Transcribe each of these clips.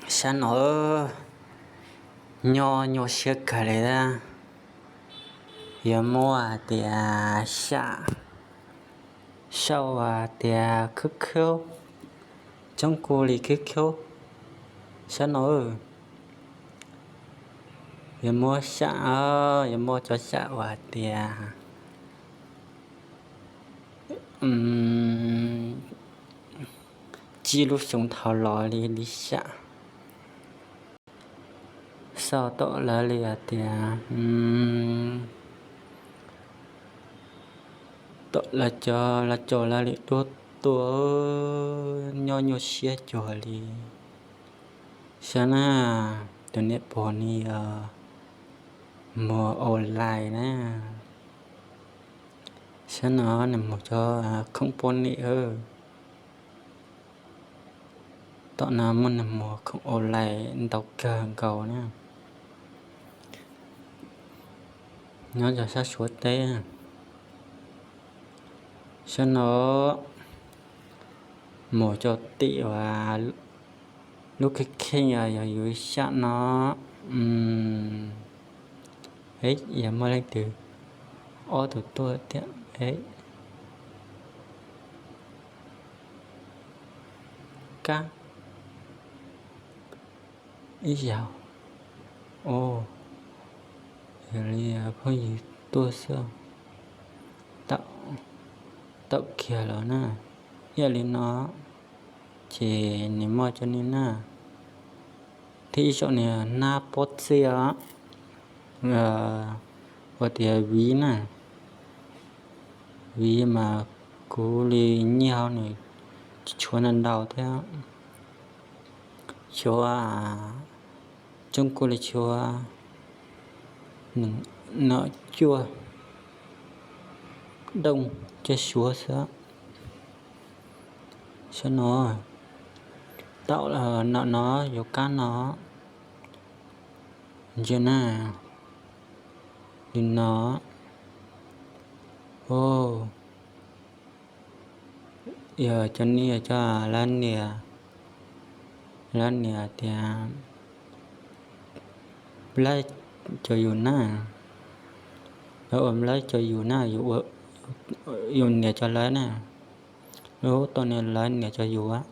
Sab no nyob nyuaj siab kawg li a. Yuav muab hais tias xyam, xyam uas tias khawb khaub, coob kua li khawb khaub. Sab no yuav muab xyam, yuav muab cov xyam uas tias tsib lub xyoo dhau los li li xyam. Xauj tom lawv li hais tias, tom lawv cov, lawv cov lawv li duab tuaj, nyob nyuaj siab cuag li. Saib na, tus niam pog ni yog muag online na. Saib no nws muag cov khoom poj niam. Tom no muaj nws muag khoom online ntau kawg nkaus na. Nyob rau sab Suav teb. Saib no mus cov tim uas lub kheej kheej yog yus xyam no. Yog muaj leej twg ob tug tuaj thiab. Kab ib zaug. Yog li phooj ywg tuaj xwb, tawm kiag los na. Yog li no ces nws muaj cov ni na, thiab ib zaug nws nab pob txiaj os, ua tias viv na, viv mas kuv li nyiaj nws tsis tshuav ntau ntau thiab. Xyuav, coob kua li xyuav, nom cuaj dooj coj xyuav xwb. Saib no, tau, nom no yuav kab no, ntsia na, li no. Yog cov ni yog cov lawv niam, lawv niam tias nplawb cov yus na, lawv ua nplawb cov yus na, yus niam cov lawv na, lub tau ni lawv niam cov yus,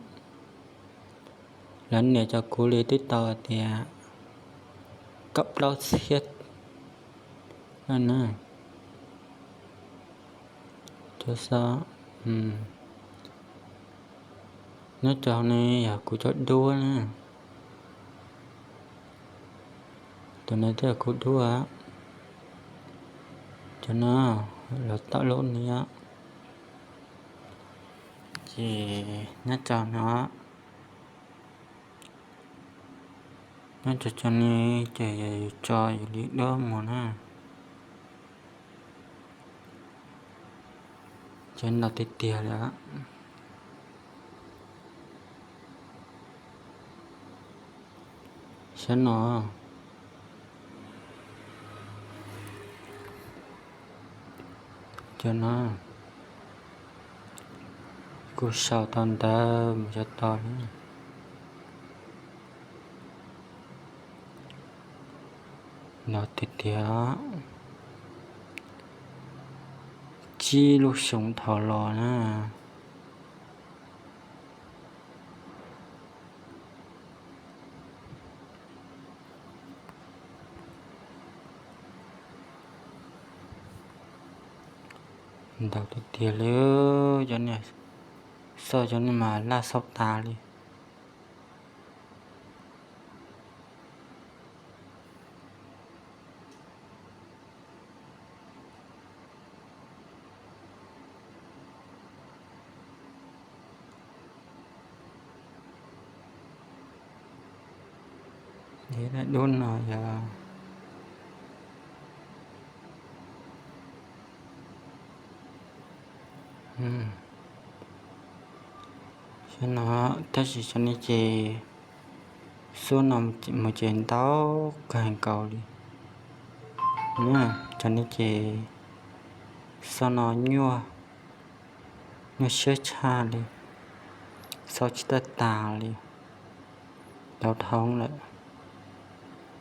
lawv niam cov kuv li twb tau tias kaum plaub txhiab na. Cov xov nyob rau ne yog kuv cov duab na. Tus no twb yog kuv duab. Cov no los tau lub ni. Ces nyob rau no, nyob rau cov ni ces yog yus tso yus li duab mus na. Ces ntau tiag tiag li. Saib no, cov no kuv sau tau ntawv mus cov tau li. Ntau tiag tiag, tsib lub xyoo dhau los na. Ntau tiag tiag li. Cov niag xauj cov ni mas laj xauj tas li. Dab dub no yog no, tab sis cov ni ces xub no mus ces ntau kawg nkaus li. Cov ni ces xauj no nyuaj, nyuaj siab tshaj li, xauj tsis tau tas li. Tau dhau lawm,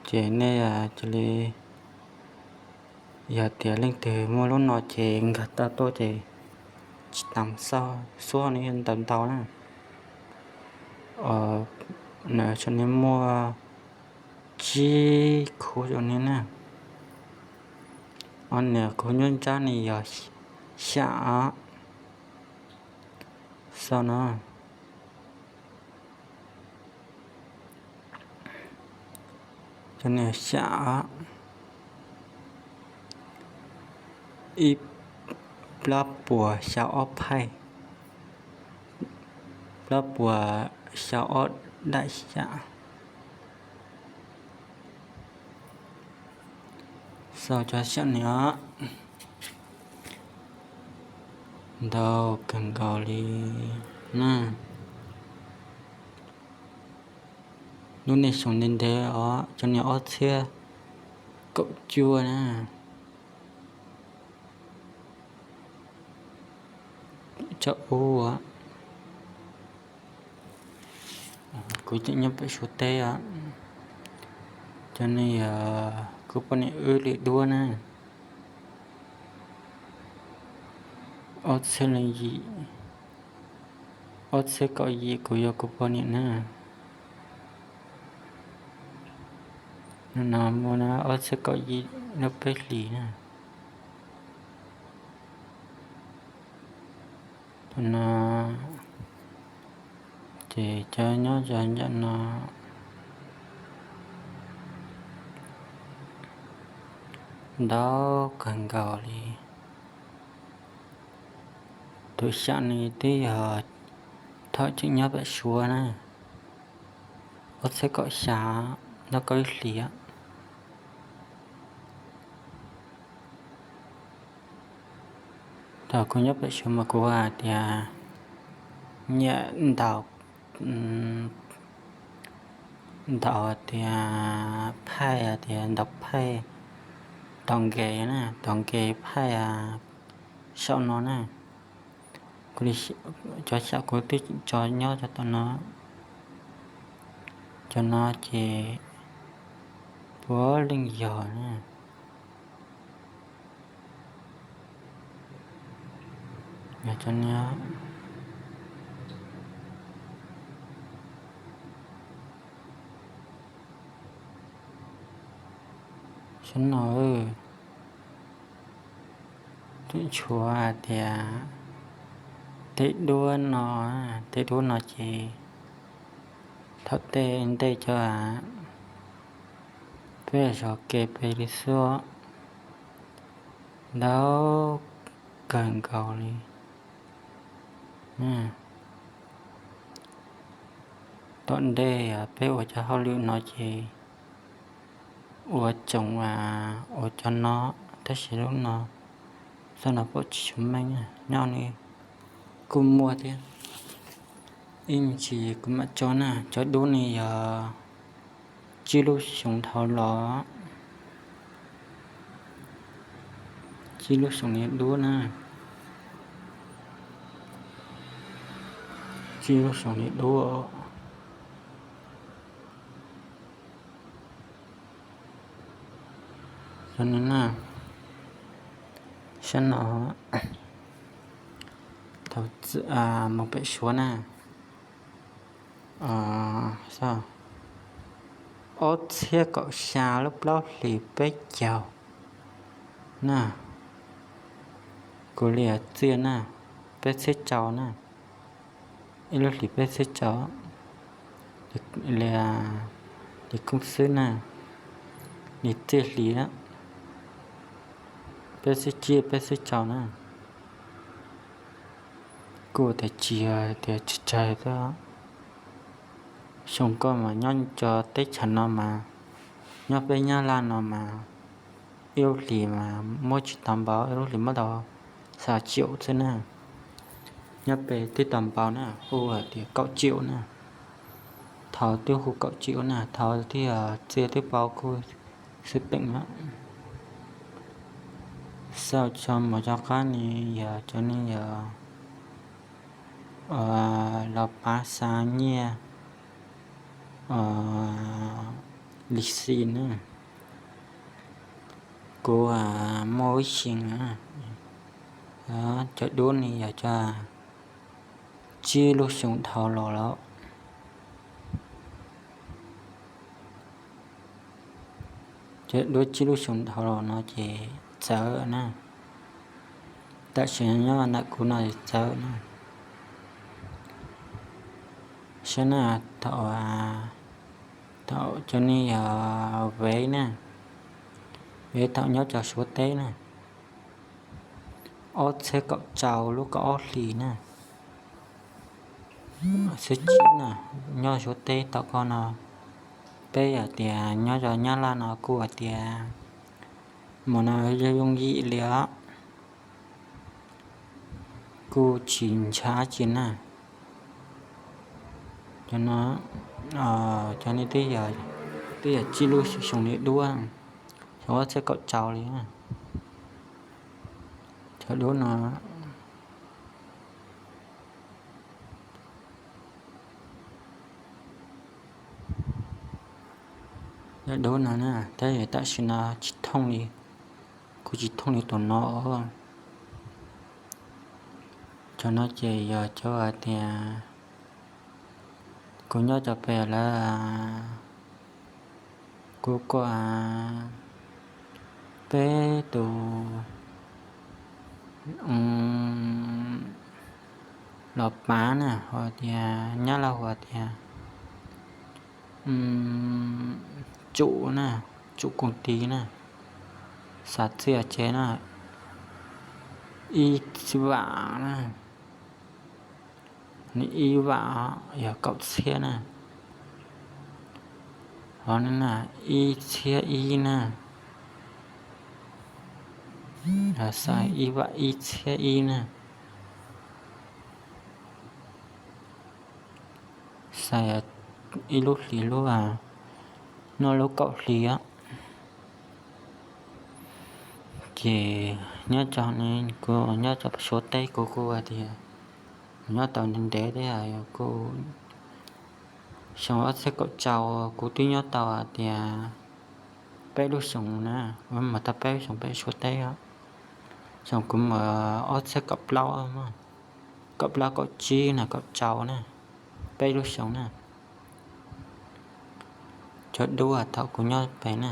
ces nej cia li, yog tias leej twg muaj lub no ces nkag tau tuaj ces tsis tas xauj, xuab nej ntau ntau na. Nws tso nej muaj tsib khub zoo li na. Ob niag khub nyob nrab ne yog xya os. Xauj no, cov niag xya os, ib plab puas xya ob phaij, plab puas xya ob daim xya. Xauj cov xya ni os, ntau kawg nkaus li na. Lub niag xyoo ntev ntev os, cov niag ob txhiab kaum cuaj na. Tsob ub, kuv tseem nyob pem Suav teb os. Cov niag yog kuv poj niam wb li duab na. Ob txhiab leej yim, ob txhiab kaum yim kuv yuav kuv poj niam na. No muaj na ob txhiab kaum yim lub peb hlis na. Tus no ces cov nyob zog ncaj no ntau kawg nkaus li. Tus xya ni twb yog thaum tseem nyob pem Suav na, ob txhiab kaum xya, ntau kaum ib hlis. Thaum kuv nyob pem Suav mas kuv hais tias nyiam ntaus, ntaus tias phaij, tias ntaus phaij, ntaus nkees na, ntaus nkees phaij saum no na. Kuv li, cov xya kuv twb tso nyob rau tom no. Cov no ces puav leej yog na. Yog cov no, sab no tseem tshuav hais tias tej duab no, tej duab no ces thaum tej ntej cov peb zov kev pem li xwb, ntau kawg nkaus li. Tom ntej peb ua cov hauj lwm no ces ua tsoom, ua cov no, tab sis lub no xab no pom tsis tshua meej, nyob ni kuj muaj thiab. Ib me ntsis kuv mam tso na, cov dub ni yog tsib lub xyoo dhau los, tsib lub xyoo li dub na, tsib lub xyoo li dub. Cov no na, sab no, thaum mus pem Suav na, ob txhiab kaum xya lub plaub hlis peb caug na, kuv li txiaj na, peb txhiab rau na, ib lub hlis peb txhiab rau, li, li koob xwb na, li txiaj hlis na, peb txhiab tsib peb txhiab rau na. Kuj tias tsis yog tias tsawg tsawg xwb. Xyoo koj mas nyob cov teb chaws no mas, nyob peb Nyab Laj no mas, ib lub hlis mas muab tsis tau npaum, ib lub hlis muab tau xya triệu xwb na. Nyob pem twb tau npaum na, hu hais tias kaum triệu na. Thaum twb hu kaum triệu na, thaum twb txiaj twb pau kuj xwb peem na. Xauj tso mus rov qab ni yog cov neeg yog los pav xa nyiaj, Lis Xis na, kuv muaj ib xyoo na, cov duab ne yog cov tsib lub xyoo dhau los lawm. Cov duab tsib lub xyoo dhau los no ces txawv na. Tam sim no nyob ntawm kuv no txawv na. Saib na, thaum, thaum cov ne yog Vev na, Vev thaum nyob rau Suav teb na, ob txhiab kaum rau lub kaum ob hlis na, xiab tsib na, nyob Suav teb tau ko no. Peb hais tias nyob rau Nyab Laj no kuj hais tias mus no yooj yim li os, kuj tsis ntshai dab tsi na. Cov no, cov ne twb yog tsib lub xyoo li duab, xyoo ob txhiab kaum rau li na. Cov duab no, cov duab no na, tab sis tam sim no tsis thooj li, kuj tsis thooj li tus no. Cov no ces yog cov hais tias kuv nyob rau pem lawv, kuv kuj peb tus los pav na, hais tias Nyab Laj hu tias tsum na, tsum koom tis na, xav txiaj ces na, ib vam na, nws ib vam yog kaum txhiab na. Ho na, ib txhiab ib na, xav ib vam ib txhiab ib na, xav ib lub hlis lub, noj lub kaum hlis. Ces nyob rau ne, kuv nyob rau Suav teb kuv kuj hais tias nyob tau ntev ntev thiab, kuj xyoo ob txhiab kaum rau kuv twb nyob tau hais tias peb lub xyoo na, kuv mus tau peb lub xyoo pem Suav teb. Xyoo kuv mus ob txhiab kaum plaub, kaum plaub kaum tsib na, kaum rau na, peb lub xyoo na. Cov duab thaum kuv nyob pem na,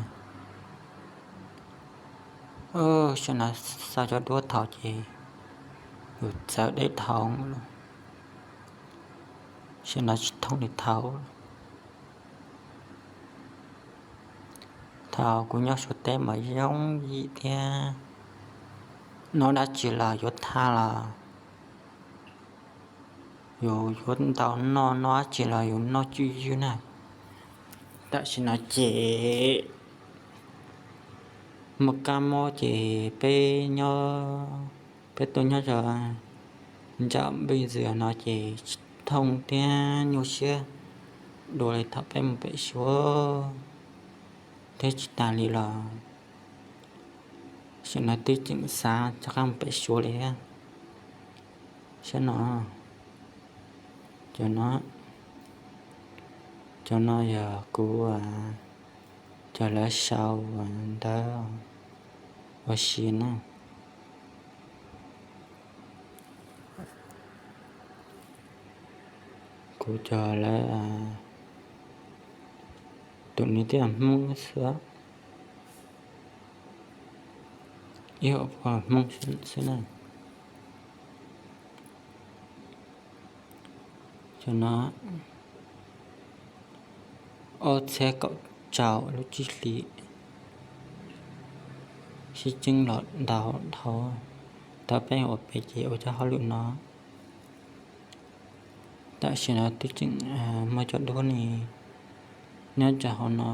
xyoo no xav cov duab thaum ces yus txawv deb thaum, xyoo no tsis thooj li thaum. Thaum kuv nyob Suav teb mas yooj yim thiab, noj dab tsi los yuav thaj los yus yuav ntau noj, noj dab tsi los yus noj tswj ywg na. Tam sim no ces muaj kab mob ces peb nyob, peb tuaj nyob rau nram npej ntxwg no ces tsis thooj thiab nyuaj siab dua li thaum peb mus pem Suav thiab. Tsis tas li los tam sim no twb tseem xav rov qab mus pem Suav li thiab. Saib no, cov no, cov no yog kuv cov lawv sau ntawv ua si na. Kuv cov lawv, tus nws twb yog Hmoob xwb, ib hom Hmoob xwb na. Cov no ob txhiab kaum rau lub tsib hlis, sib tseeb los ntau dhau, tau peb ua pem ces ua cov hauj lwm no. Tam sim no twb tseem muaj cov duab ne nyob rau hauv no,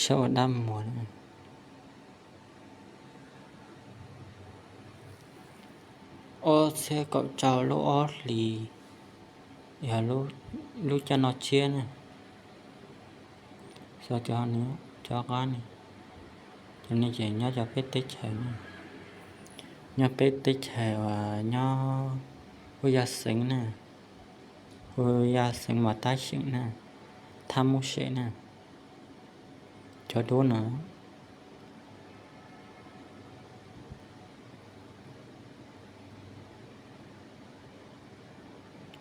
saib ua dab muag. Ob txhiab kaum rau lub ob hlis, yog lub caij noj tsiab na. Xav cov, cov qab ne, cov ne ces nyob cov peb teb chaws, nyob peb teb chaws uas nyob lub yaj xeev na. Kuv yog xeev Mos Tab Xeem na, Thaj Mub Sem na. Cov duab no,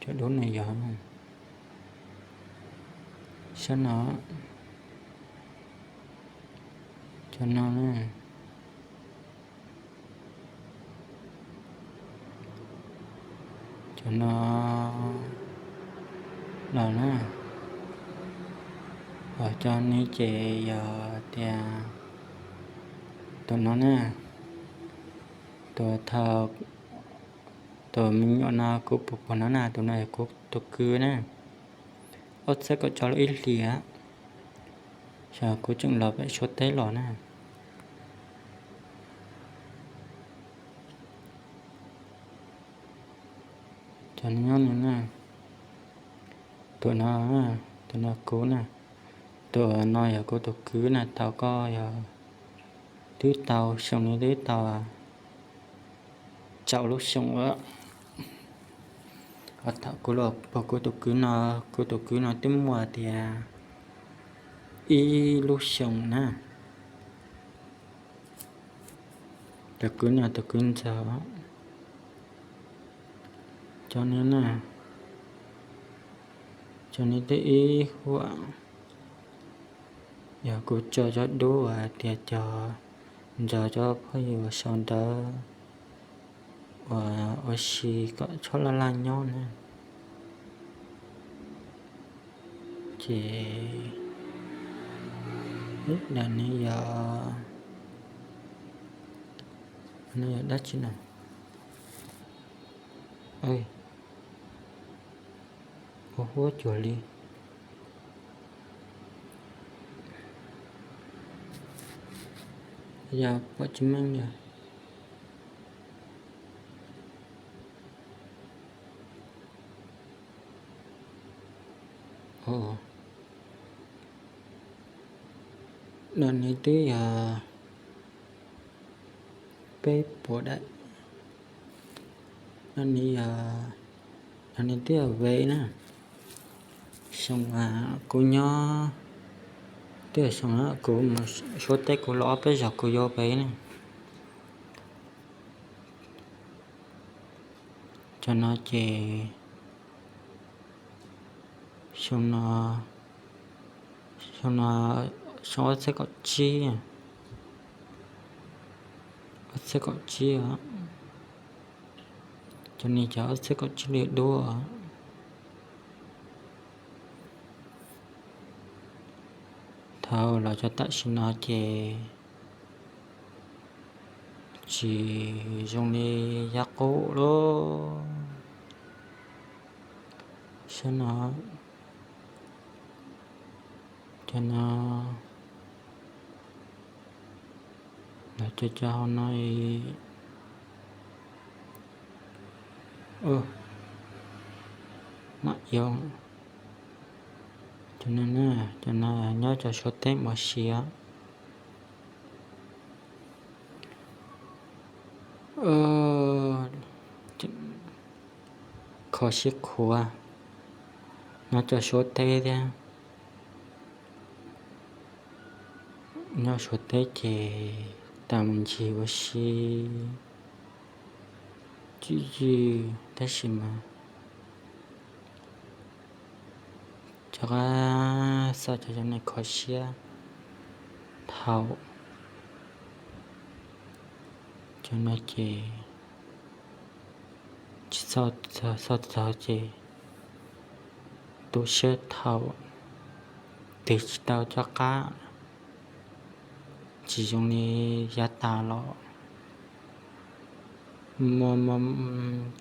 cov duab no yog, sab no, cov no na, cov no los na. Cov no ces yog tias tus no na, tus thaum, tus me nyuam no kuv puag puag no na, tus no yog kuv tus kwv na. Ob txhiab kaum cuaj lub ib hlis, xyov kuv tseem los pem Suav teb los na. Cov no nyob no na, tus no, tus no kuv na, tus no yog kuv tus kwv na, tau koj yog twb tau xyoo no twb tau tsaus lub xyoo lawm. Thaum kuv los puag kuv tus kwv no, kuv tus kwv no twb muaj tias ib lub xyoo na. Tus kwv no tus kwv ntxawg. Cov no na, cov no twb ib huam. Yog kuv tso cov duab uas tias cov ntxawg cov phooj ywg uas sau ntawv uas ua si kom tshuab laj laj nyob na. Ces ib daim no yog, no yog dab tsi na? Ua huab cuag li, yog pom tsis meej yog. No nws twb yog peb puas daim, no nws yog, no nws twb yog vev na. Xyoo kuv nyob, twb yog xyoo kuv mus Suav teb kuv los ob peb zaug kuv yuav vev na. Cov no ces xyoo no, xyoo no, xyoo ob txhiab kaum tsib, ob txhiab kaum tsib os. Cov no ces ob txhiab kaum tsib li duab. Thaum los txog tam sim no ces tsis zoo li yav qub lawm. Saib no, cov no, los cov cov hauv no, mam yuav. Cov no, cov no nyob cov Suav teb mus siav. Kho siab qhuav, nyob cov Suav teb thiab. Nyob Suav teb ces tas mus ncig ua si, tsis yig tab sis mas rov qab xauj cov zoo no kho siab thaum, cov no ces tsis xauj txog ces tu siab thaum twg tsis tau cov qab, tsis zoo li yav tas los muaj muaj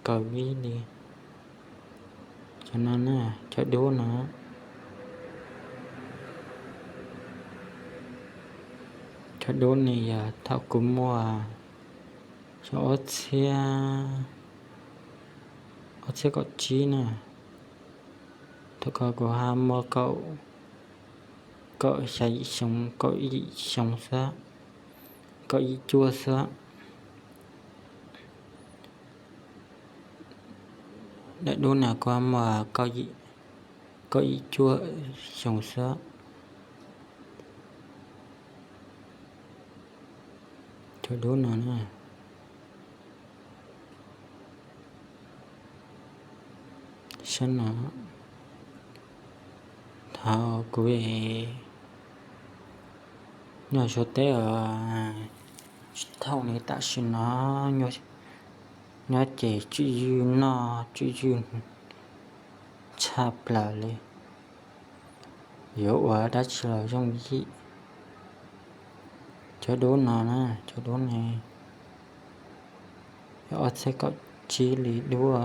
kaw vib li. Cov no na, cov dub no, cov dub no yog thaum kuv muaj xyoo ob txhiab, ob txhiab kaum tsib na, thaum ko kuv ho muaj kaum, kaum xya yim xyoo, kaum yim xyoo xwb, kaum yim cuaj xwb. Daim dub no kuv ho muaj kaum yim, kaum ib cuaj xyoo xwb. Cov dub no na, saib no, thaum kuv nyob Suav teb os, tsis thooj li tam sim no, nyob ces tswm ywg noj tswm ywg tshaj plaws li, yuav ua dab tsi los yooj yim. Cov dub no na, cov dub ne, yog ob txhiab kaum tsib li dub.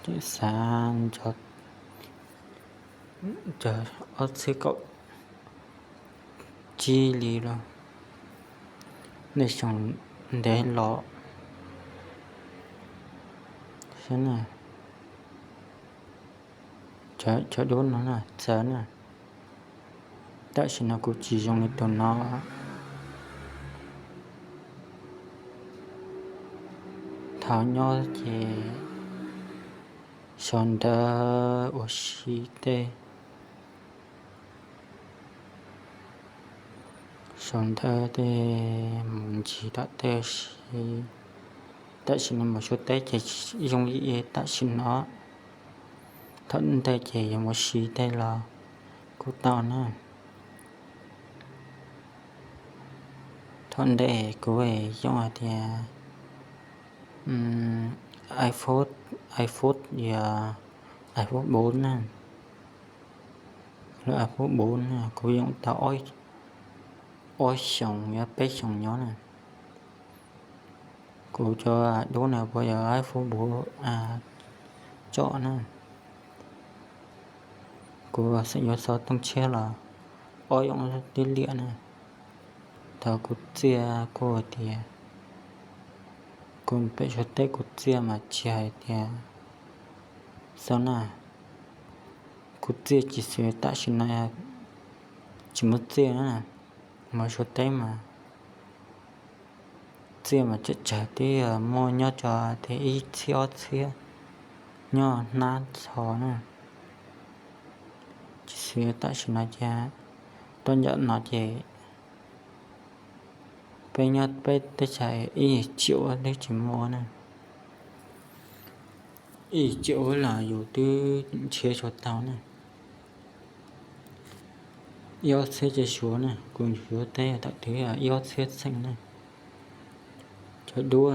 Ces xav nco ob txhiab kaum tsib li los, nej sau ntev los. Saib na, cov dub no na, txawv na. Tam sim no kuv tsis zoo li tus no. Thaum nyob ces sau ntawv ua si tej, sau ntawv tej mus ncig tom tej si. Tam sim no mus Suav teb ces yooj yim tam sim no. Thaum ntej ces yog mus si tej los kuj tau na. Thaum ntej kuv yooj hais tias iPhone, iPhone yog iPhone bốn na, lub iPhone bốn na kuv yooj tau ob xyoos yog peb xyoos nyob na. Kuv cov dub na puas yog iPhone bốn tsom na. Kuv xeem yuav xov tooj tshiab los ob yooj tib liam na. Thaum kuv txiaj kuv hais tias kuv pem Suav teb kuv txiaj mas tsis hais tias xav na, kuv txiaj tsis xwm tam sim no tsis muaj txiaj na, mus Suav teb mas txiaj mas tsawg tsawg twb muaj nyob tso, tias ib txhiab ob txhiab nyob hnab txho na. Tsis xwm tam sim no ces tuaj ncaj no ces peb nyob peb teb chaws ib yam tsiaum twb tsis muaj na. Ib yam tsiaum los yus twb nrhiav tsis tau na. Ib ob txhiab ces Suav na, kuv Suav teb thaum twg ib ob txhiab txheem na. Cov dub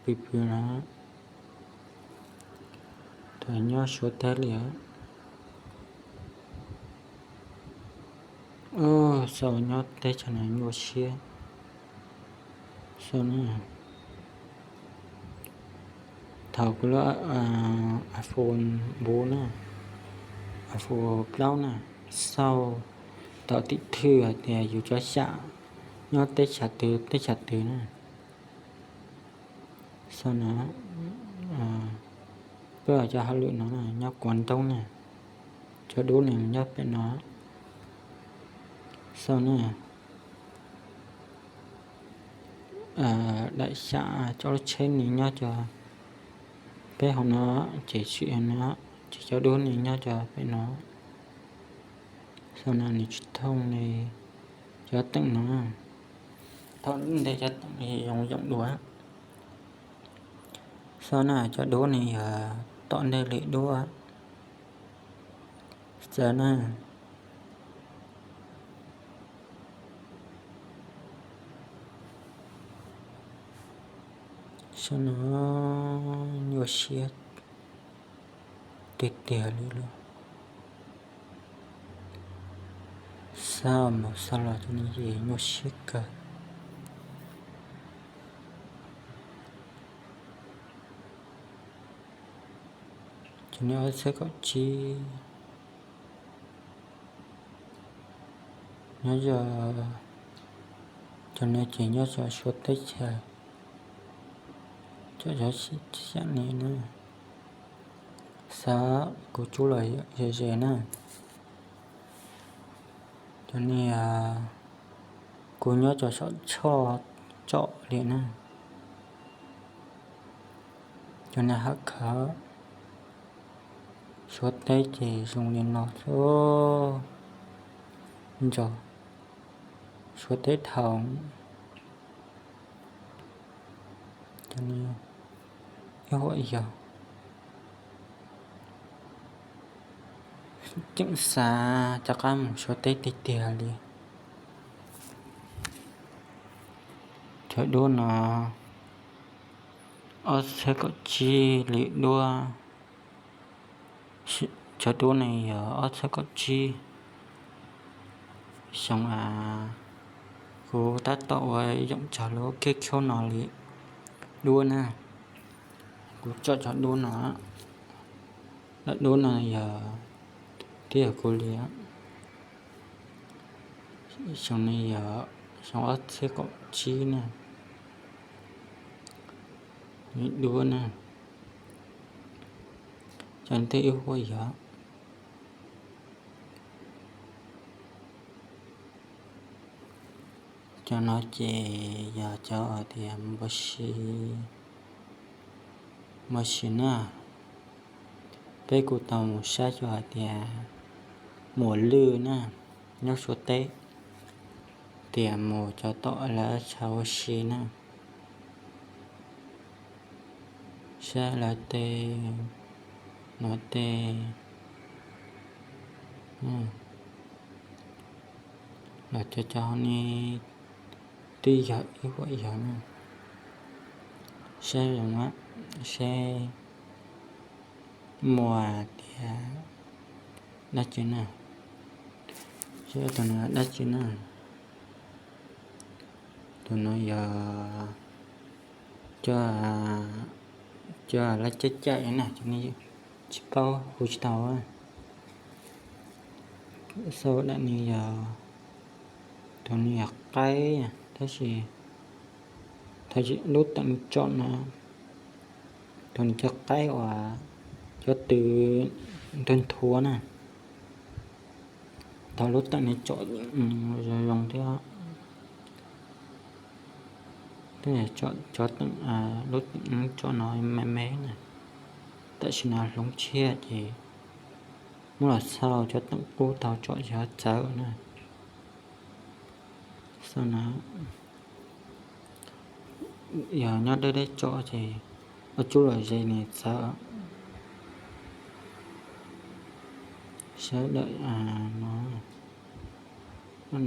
pw pw no thaum nyob Suav teb li. Xav nyob teb chaws no nyuaj siab xwb na. Thaum kuv lub iPhone bốn na, iPhone plaub na, xauj tau tim thwj hais tias yus cov xyam nyob teb chaws twg teb chaws twg na. Xauj no, peb cov hauj lwm no nyob Quảng Đông na, cov dub ne nyob pem no. Xauj na, daim xyam cov lub tsheb ne nyob cov peb hauv no, ces tsis no, ces cov dub ne nyob cov pem no. Xauj no nws tsis thooj li cov teem no. Thaum ntej cov teem zoo yoom dua. Xauj na, cov dub ne yog tom ntej li dub. Xauj na, xauj no nyuaj siab tiag tiag li lawm. Xauj mus xauj los cov no ces nyuaj siab kawg. Cov no ob txhiab kaum tsib nyob, cov no ces nyob Suav teb chaws, cov xyam ne na. Xauj kuv tsub los ze ze na. Cov no Kuv nyob rau saum tshoj tsom li na. Cov niag hawm khawv Suav teb ces zoo li no xwb. Ntso Suav teb thaum ib huam yog ceeb xav rov qab mus Suav teb tiag tiag li. Cov duab no ob txhiab kaum tsib li duab. Cov duab no yog ob txhiab kaum tsib xyoo. Kuv tab tom ua yoom txog lub kej khaub no li duab na. Kuv tsom cov duab no, daim duab no yog twb yog kuv li. Xyoo no yog xyoo ob txhiab kaum tsib na. Duab na, cov twb ib huam yog cov no ces yog cov tias npau si, npau si na. Peb kuj tau mus saib xyuas hais tias muas lwj na, nyob Suav teb, tias mus cov tom lawv tshav ua si na, saib lawv tej, lawv tej los cov cov ni twb yog ib huam yog na. Saib zoo, saib muaj tias dab tsi na, saib tus no dab tsi na. Tus no yog cov, cov lab caij caij na, cov ni tsis paub hu tsis tau. Xauj daim ni yog, tus ni yog qaib, tab sis thaum lub teem tsom no, tus ni cov qaib uas cov tw ntuag nthuav na, thaum lub teem no tsom zoo zoo thiab. Cov teem, lub teem tsom no me me na, tam sim no hloov tshiab ces muab los xauj cov teem qub tau tsom ces txawv na. Xauj no yog nyob deb deb tsom ces ua tsuj lom zem nws txawv. Sawv daws no,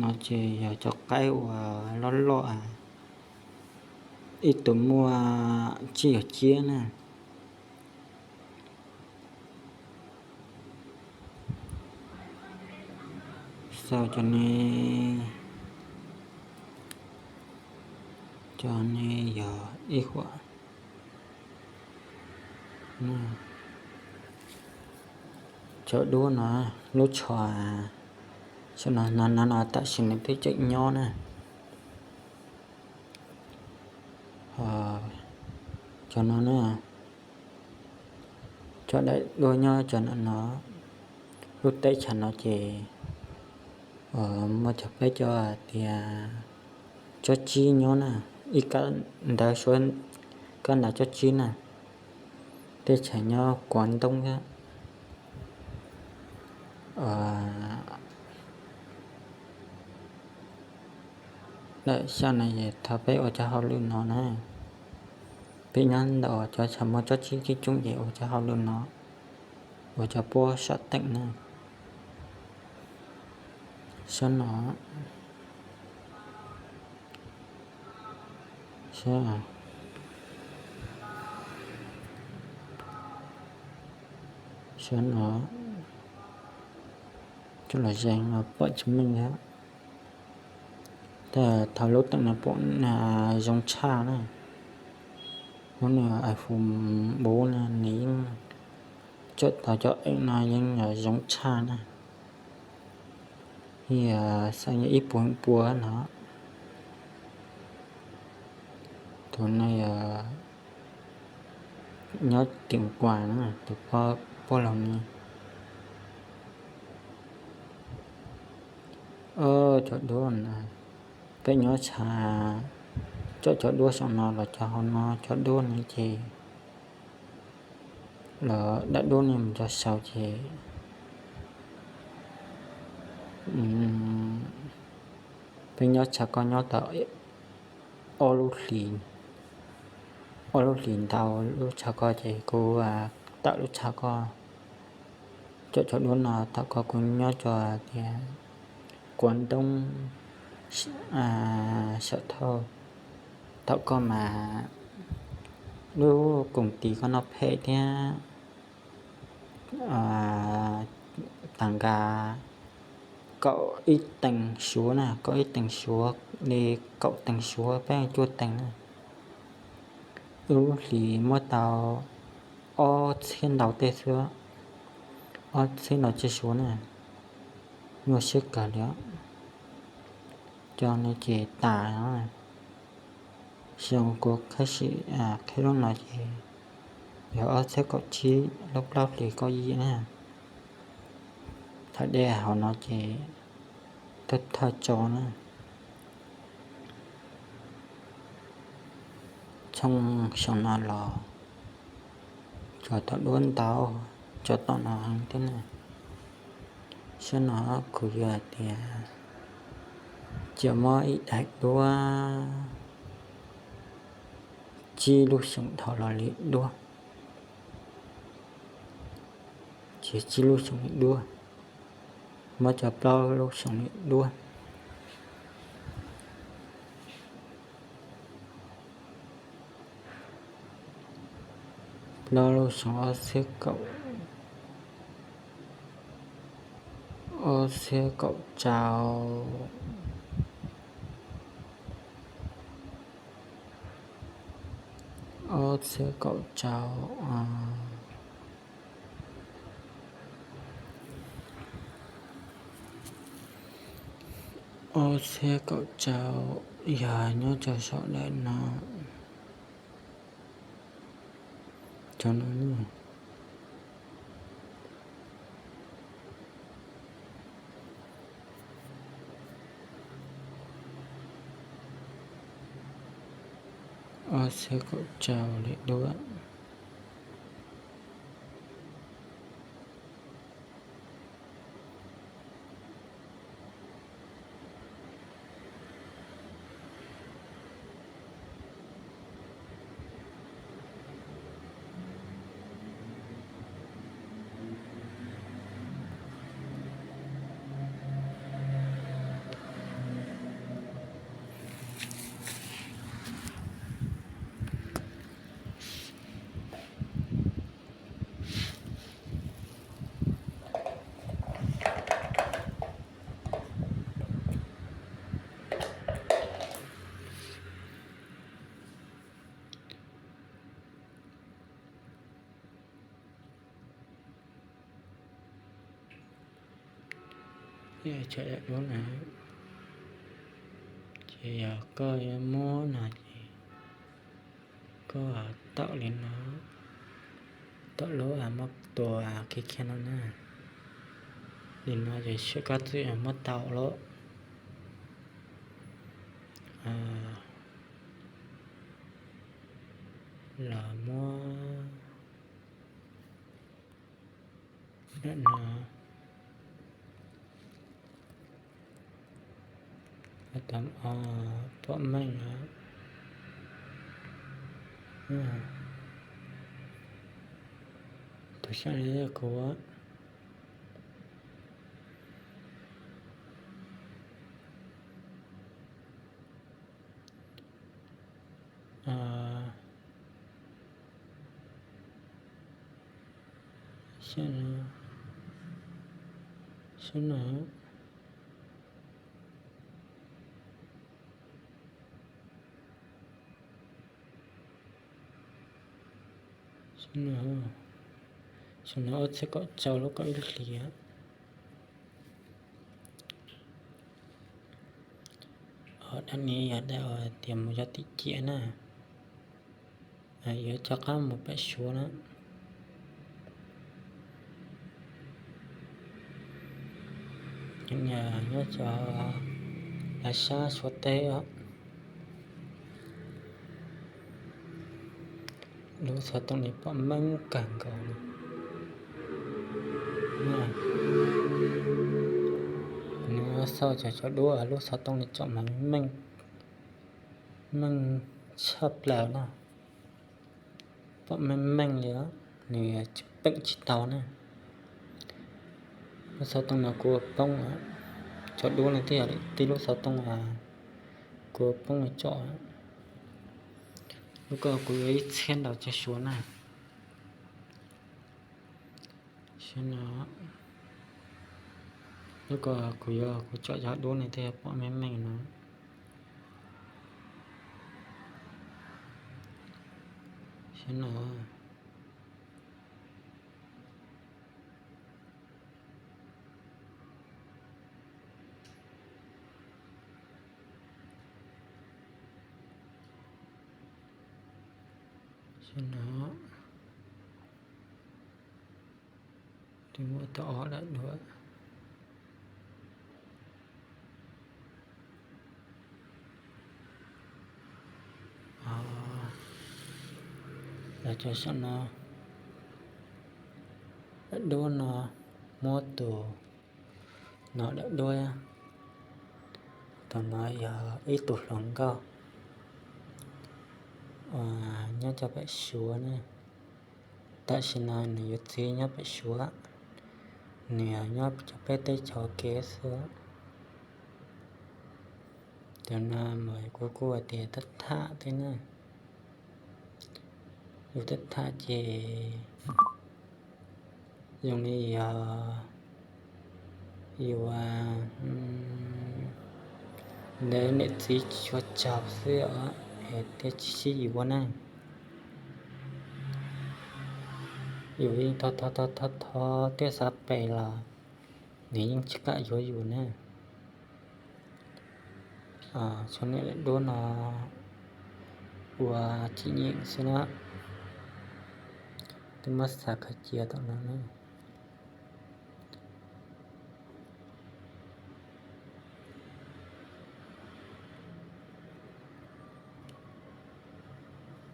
no ces yog cov qaib uas loj loj, ib tug muaj tsib caug ciab na. Xauj cov ni, cov ni yog ib huam. Cov duab no, lub tsho, no no tam sim no twb tseem nyob na. Cov no na, cov daim duab nyob cov no no, lub teb chaws no ces muaj cov peb cov tias tsob tsib nyob na, ib kab ntawv Suav, kab ntawv tsob tsib na, teb chaws nyob Kuav Ntoob thiab. Lawm xyov no es thaum peb ua cov hauj lwm no na, peb nyob ntawm cov chaw muaj tsob tsib coob coob ces ua cov hauj lwm no, ua cov puab sam teem na. Sab no, sab, sab no, coj los zeeg los pom tsis meej thiab. Thaum lub teem no pom zoo tshaj na, lub no iPhone bốn na nws yeej, txawm tau cov eem no yeej zoo tshaj na. Xav ib puas pua no. Tus no yog nyob tim Kuam na, tus pog laus no. Cov duab no, Peb nyob tshav, coj cov duab saum no los cov hauv no cov duab no ces, los dab duab no mus rau saud ces peb nyob tshav koj nyob tau ob lub hlis, ob lub hlis ntau lub tshav koj ces kuv tawm lub tshav koj, coj cov duab no thaum koj kuv nyob tso tias Quav Ntoob Sawm Thauj, thaum koj mas lub koom tis koj noj phem thiab tag nkas kaum ib teev suav na, kaum ib teev suav li kaum teev suav peb cuaj teev na. Ib lub hlis muab tau ob txhiab ntau tej xwb, ob txhiab ntau tej suav na, nyuaj siab kawg li. Cov no ces tas, xyoo kuv qhib sim qhib lub no ces yog ob txhiab kaum tsib lub plaub hlis kaum yim na. Thaum dej hauv no ces thawj thawj tso na. Tshooj xyoo no los tso tau duab ntau, tso tom no heev thiab na. Sab no kuv yog tias cia muab ib daim duab, tsib lub xyoo dhau los li duab, ces tsib lub xyoo li duab, muab tso plaub lub xyoo li duab. Plaub lub xyoo ob txhiab kaum, ob txhiab kaum rau, ob txhiab kaum rau, ob txhiab kaum rau, yog nyob rau saum daim no, cov no, ob txhiab kaum rau li duab. Tso daim duab na, ces yog koj yuav muab no ces koj tawm li no, tawm lub muab tua kiag kiag no na. Li no ces koj txawm muab tau lawm, los muab no, pom meej, tus xyov li kuv. Sab no, sab no, sab no ob txhiab kaum rau lub kaum ib hlis. Dab ni yog dab uas tias mus yog tim ciam na, yuav rov qab mus pem suav na. Nyob rau Lawv sab Suav teb os. Lub xov tooj no pom meej kawg nkaus li. Nws xauj cov cov duab lub xov tooj no tsom mas meej, meej tshaj plaws na. Pom meej meej li, nws tsis peem tsis tau na. Lub xov tooj no kuv poob, cov duab no twb yog tib lub xov tooj kuv poob tsom. Lub ko kuv yuav ib txhiab ntau cov Suav na. Lub ko kuv yuav kuv tsom cov duab no twb yog pom meej meej no. Saib no. Saib no. Twb muaj tau ob daim duab. Los cov saum no, daim duab no muab tus no daim duab, tus no yog ib tug hluas nkauj uas nyob cov pem Suav ne. Tam sim no nws yuav txiv nyob pem Suav, nws nyob cov peb teb chaws kev xwb. Tus no mas kuv kuj tias thab tham thiab na. Yus thab tham ces zoo li yog yus ntawd niam txiv tsis tshua tsaug xwb os, es thiaj tsis sib yuav na. Yus yeej thov thov thov thov thiab xav pem los nws yeej tsis kam yuav yus na. Tshuav niam daim duab no ua tsim nyem xwb na. Twb muab xav khaws cia tom no na.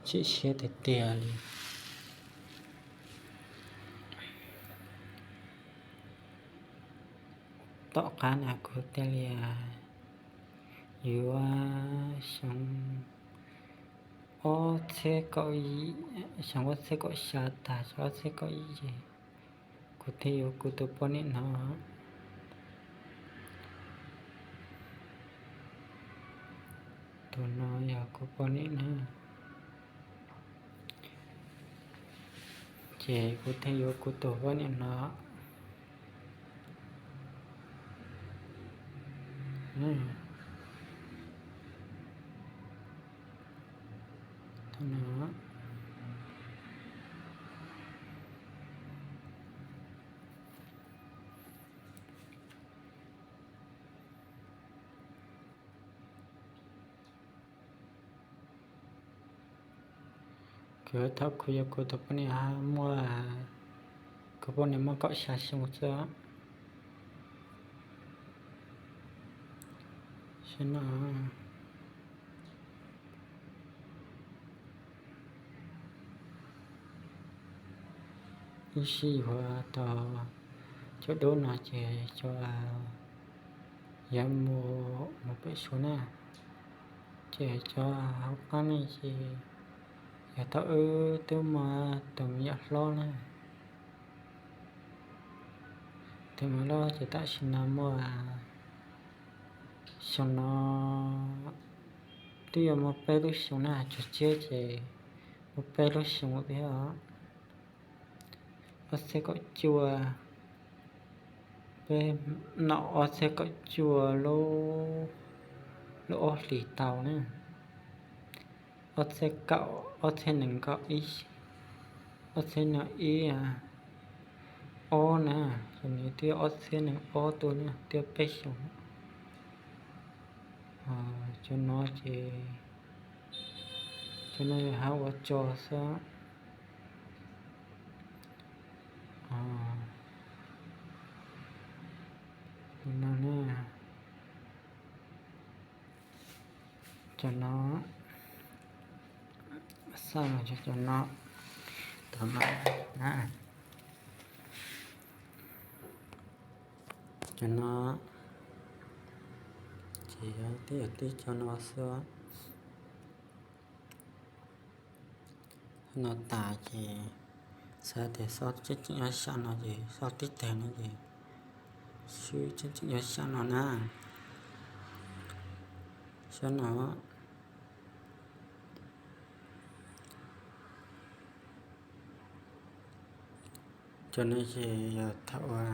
Chim siab tiag tiag li. Tom qab no kuv thiaj li yuav xyoo ob txhiab kaum, xyoo ob txhiab kaum xya tag, ob txhiab kaum yim ces kuv thiaj yuav kuv tus poj niam no. Tus no yog kuv poj niam na. Ces kuv thiaj yuav kuv tus poj niam no. Kuv thaum kuv yuav kuv tus poj niam muaj, kuv poj niam muaj kaum xya xyoo xwb. Saib no. Ib sij yuav tau cov duab no ces cov yuav mus, mus pem Suav na, ces cov hauv qab ne ces yog thaum wb twb muaj tus me nyuam hlob na. Tus me nyuam hlob ces tam sim no muaj, xyoo no twb yuav muaj peb lub xyoo na, tsuas tshiab ces muaj peb lub xyoo thiab. Ob txhiab kaum cuaj, peb, no ob txhiab kaum cuaj lub, lub ob hlis tau na. Ob txhiab kaum, ob txhiab nees nkaum ib, ob txhiab nees ib, ob na, ces nws twb ob txhiab nees ob tuaj na, twb peb xyoos. Cov no ces, cov no yog hab ua tso xwb. Tus no na, Cov no, xauj no, cov no, tau no na. Cov no ces yog tib yam tib cov no xwb. No tas ces xav tias xauj tseem ceeb yuav sam no ces xauj tib teg no ces xwb, tseem ceeb yuav sam no na. Sab no. Cov no ces yog thaum ua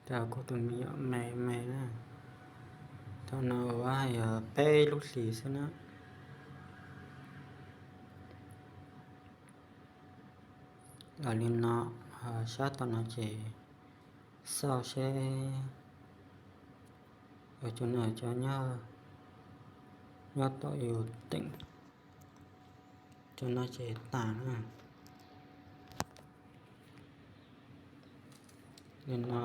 Tab kuv tus me nyuam me me na. Thaum no ua yog peb lub hlis xwb na. Li no, sab tom no ces xauj seb cov no cov nyob, nyob tom yus teem. Cov no ces tas na. Li no,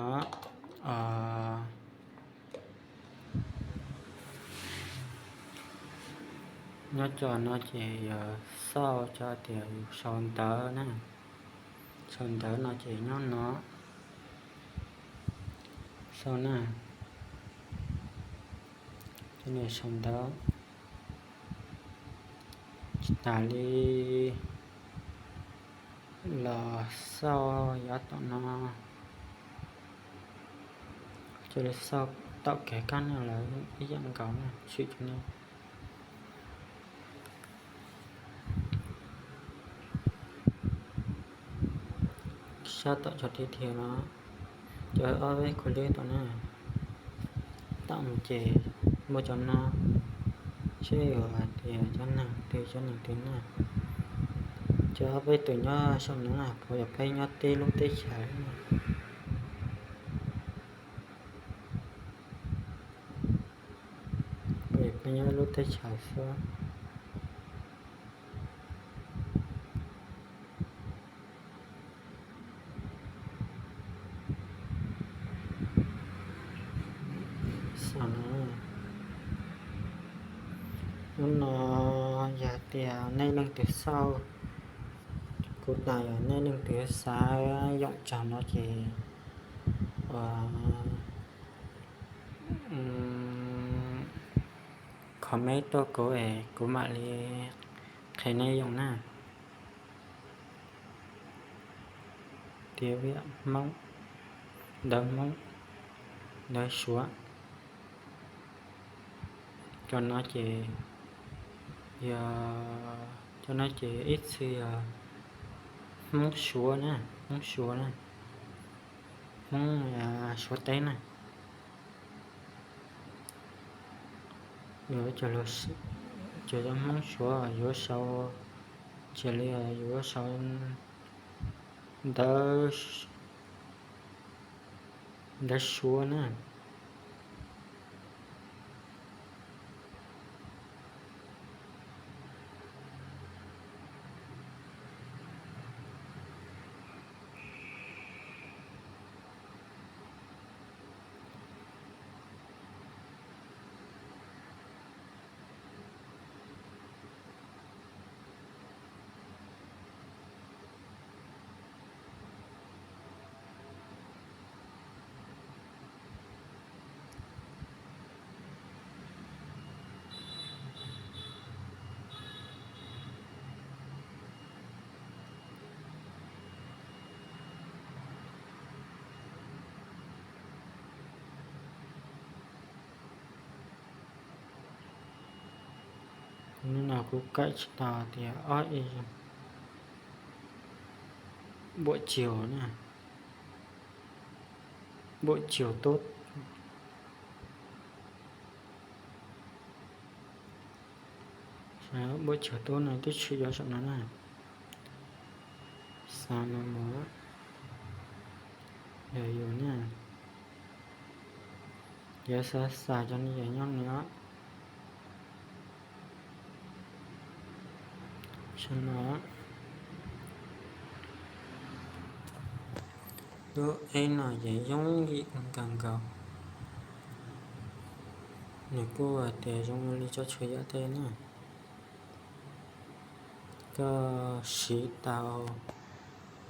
nyob cov no ces yog xauj cov tias yus sau ntawv na. Sau ntawv no ces nyob no, sau na, cov no sau ntawv. Tsis tas li los xauj yav tom no, cia li xauj tom kev kaj no lawm ib yam nkaus na, tshwm cov no. Sab tom cov tiag tiag no, cov ob peb kuv li tom na, tam mus ces muaj cov no, seb yog hais tias cov neeg twg cov neeg twg na. Cov ob peb tus nyob saum no na, puas yog peb nyob tib lub teb chaws na. Puas yog peb nyob lub teb chaws xwb. Xauj no, hnub no yog tias nej leej twg xauj kuv tas, yog nej leej twg xav yoom tsaug no ces ua comment tuaj kuv es kuv mam li qhia nej yoom na. Tias viam Hmoob, ntawv Hmoob, ntawv Suav. Cov no ces yog, cov no ces ib txhia yog Hmoob Suav na, Hmoob Suav na, Hmoob Suav teb na. Yuav cov, cov Hmoob Suav yuav sau, cia li yuav sau ntawv, ntawv Suav na. Hnub no kuv kaim tsis tau tias ob ib, buaj tsaug na, buaj tsaug tub, buaj tsaug tub no twb tshwm cov saum no na. Xav no mus yog yus na, yus xav xav cov no yog nyob no. Saib no, lub eb no ces yooj yim kawg nkaus. Nws kuj hais tias zoo li tsob tshuaj yam tej na, koj siv tau,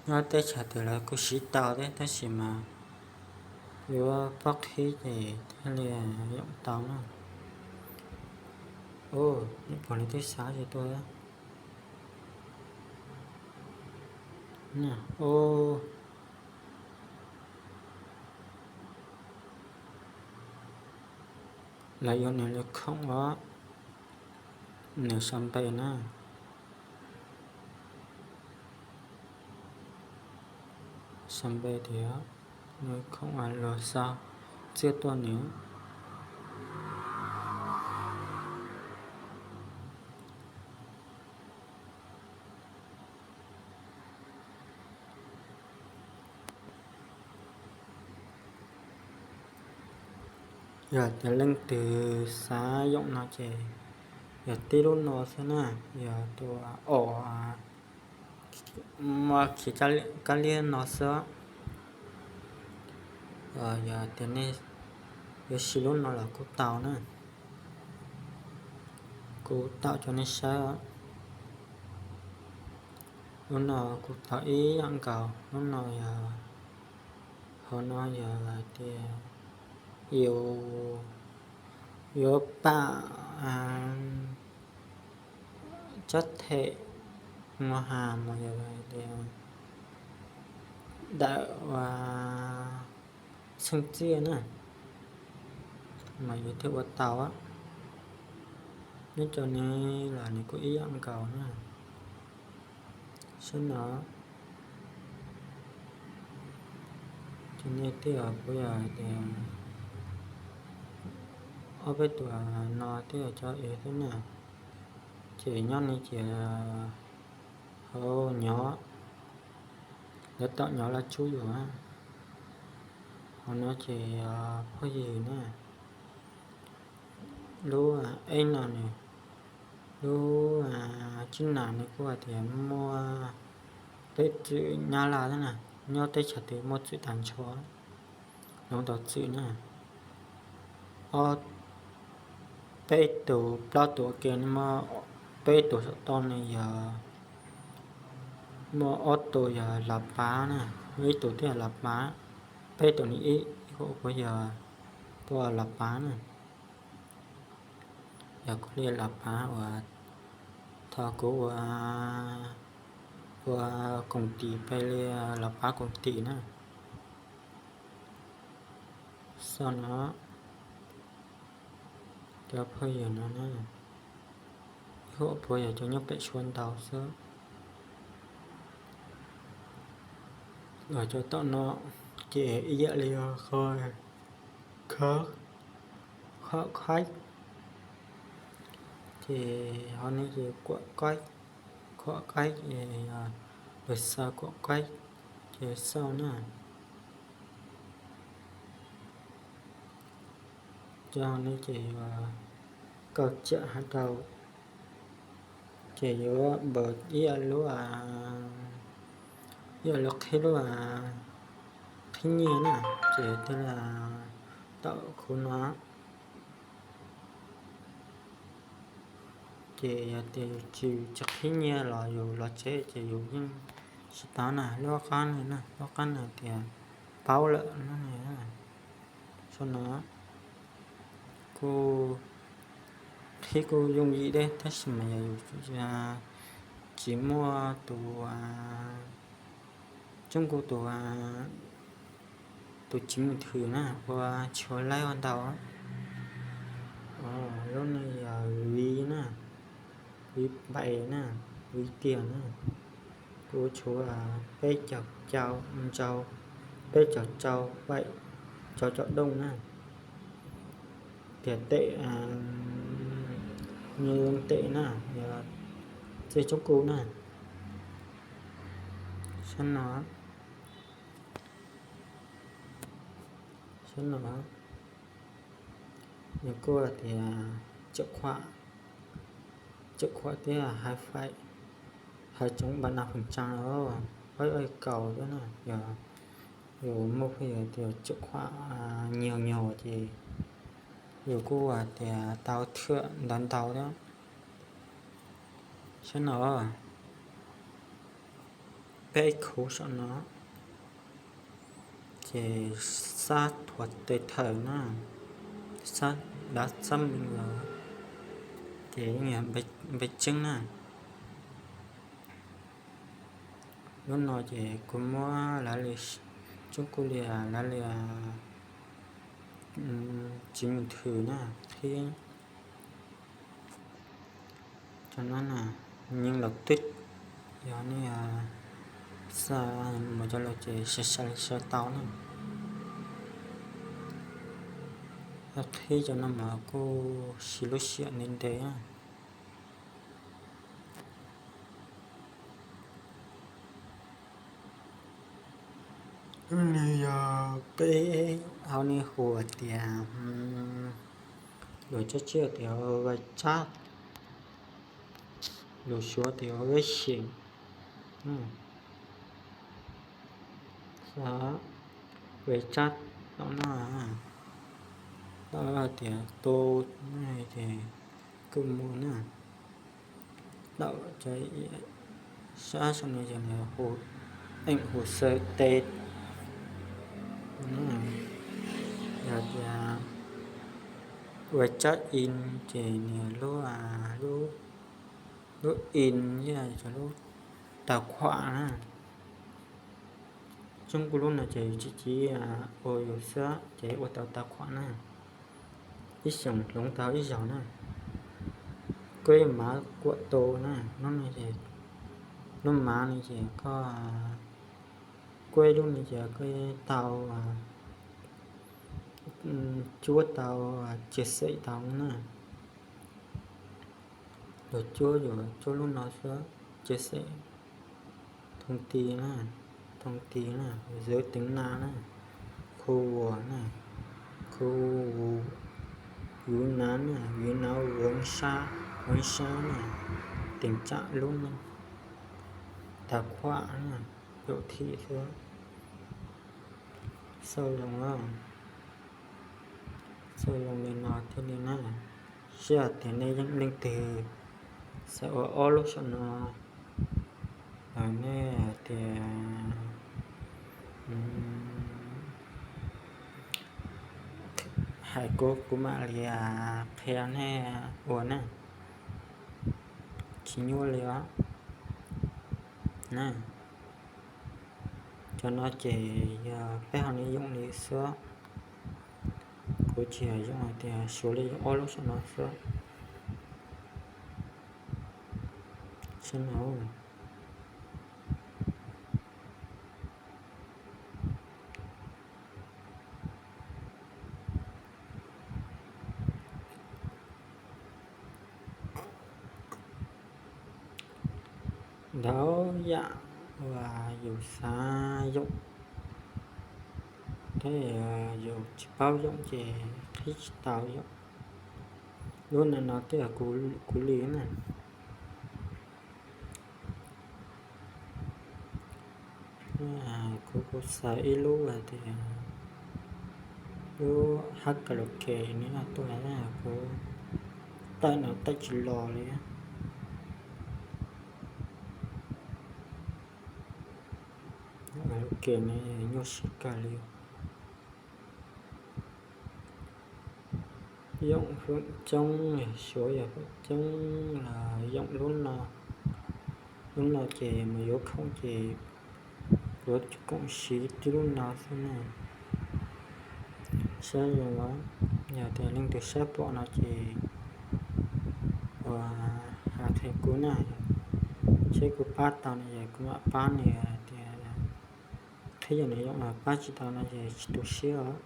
nyob teb chaws twg los kuj siv tau thiab, tab sis mas yuav pob qhib ces thiaj li yoom tau na. Ua, nyuam qhuav li twb xav tsis tuaj. Ua, lawv yuav nws li khoom os, nws sau npe na. Sau npe tias nws khoom luag xav txiaj tuaj nws. Yog tias leej twg xav yoom no ces yog tib lub no xwb na, yog tus o muaj khiv kab liab no xwb. Yog tias nej yuav siv lub no los kuj tau na, kuv taum rau nej saib. Lub no kuj tau ib yam nkaus, lub no yog, hauv no yog hais tias yuav, yuav pam tsab them mos has mas yog hais tias daim uas xeej txiaj na, mas yus thiaj ua tau. Nyob rau nws los nws kuj ib yam nkaus na. Saib no, ces nej twb yog kuv yog hais tias ob peb tus no twb yog cov es xwb na, ces nyob ne ces hauv nyob, lawv tom nyob laj tsub yus. Hauv no ces phooj ywg na, lub eb no nws, lub tsib nas nws kuj hais tias muaj peb txwm nyab laj na, nyob teb chaws twg muaj txwm tag nrho, hloov tau txwm na. Ob, peb tus plaub tus ua ke, peb tus saum toj ne yog muaj ob tus yog Los Pav na, muaj ib tus twb yog Los Pav, peb tus ne ib, ib huam puav yog puav Los Pav na. Yog kuv li Los Pav uas thaum kuv ua, ua koom tim peb li Los Pav koom tim na. Xauj no, cov phooj ywg no na, ib huam puav yog cov nyob pem suav ntau xwb. Los cov tom no ces ib yam li qhov, qhov khaib, ces hauv no ces kuam kaib, kuam kaib, lawv xav kuam kaib, ces xauj na. Cov no ces yuav kaum tsawm hab rau, ces yuav npaum ib yam lub, ib yam lub qhib lub, qhib nyiaj na, ces thiaj li tau khuv no. Ces yog tias yus tsis, tsis qhib nyiaj los yus los tsev ces yus yeej tsis tau na. Lub qab no, lub qab no tias paub lawm no. Saib no, kuj qhib kuj yooj yim deb, tab sis mas yog yus tsis muaj tus, tsob kuj tus, tus tsis mus thwm na, ua tshuav laib ua ntau. Lub no yog viv na, viv pais na, viv tiag na. Kuv tshuav peb caug rau, peb caug rau, peb caug rau dooj na. Tias tes, nws tes na, yog txij tsob kuj na. Saib no, saib no, nws kuj tias tseem khuam, tseem khuam thiab hais faim. Hais tsoom npam nas feem tsaa los, pab kaus thiab na, yog yus muaj pheej yog tias tsoom khuam nyuag nyuag ces yus kuj hais tias tau thwm ntau ntau thiab. Saib no, peb khuv saum no ces xab thuav tes thawm na, xab dav xab mees los ces yeej yog npe tseeb na. Lub no ces kuv muab lawv li, tsob kuj li lawv li tsis mus thwm na, qhib cov no na, nyeeb los twb yog nej xa mus cov lawm ces sai sai tau na. Qhib cov no mas kuj siv lub sij hawm ntev ntev na. Li yog peb hauv nej hu tias, luag Tsaab Tsib tias vais tsab, luag Suav tias vết sẹo, vais tsab tom no, tom hais tias tu, ces kuj muaj na. Tom cov sab saum no yog nws hu, eem hu xaw tes, yog tias vais tsab in ces nws lub, lub in yog cov lub tag khuam na. Tsob kuj lub no ces yus tsis, tsis ua yus xwb ces ua tau tag khuam na, ib xyoos hloov tau ib zaug na. Kuj mav kuam tu na, lub no ces, lub mav no ces koj, kuj lub no ces koj tau cuab tau, chia sẻ tau na. Luag cuab, yuav cuab lub no xwb, chia sẻ thông tin na, thông tin na, giới tính nam na, khu vuas na, khu vuas, Việt Nam na, Việt Nam, Vân Sa, Vân Sa na, tình trạng lub na, tài khoản na, biểu thị xwb. Xauj zoo, xauj zoo li no thiaj li na. Seb hais tias nej yeej leej twg xav ua ob lub saum no los nej hais tias hais kuv, kuv mam li qhia nej ua na. Tsis nyuaj li os na. Cov no ces yog peb ho li yoom li xwb. Kuv tsis yog yoom hais tias Suav li yoom ob lub saum no xwb. Seb no. Ntau yam uas yus xav yoom thiab yus tsis paub yoom ces qhib tsis tau yoom. Lub no no twb yog kuv li na. Kuv, kuv xav ib lub hais tias lub hab ka lo ke ne tuaj, kuv tawm no tawm tsis los li. Ka lo ke ne nyuaj siab kawg li. Yoom feem coob, Suav yog feem coob los yoom lub no. Lub no ces mus yuav khoom ces yuav koom siv tib lub no xwb na. Saib zoo, yog tias leej twg saib pom no ces ua, hais qhia kuv na, seb kuv pab tau no ces kuv mam pab nws tias qhib yog nws yoom, pab tsis tau no ces tsis tu siab os.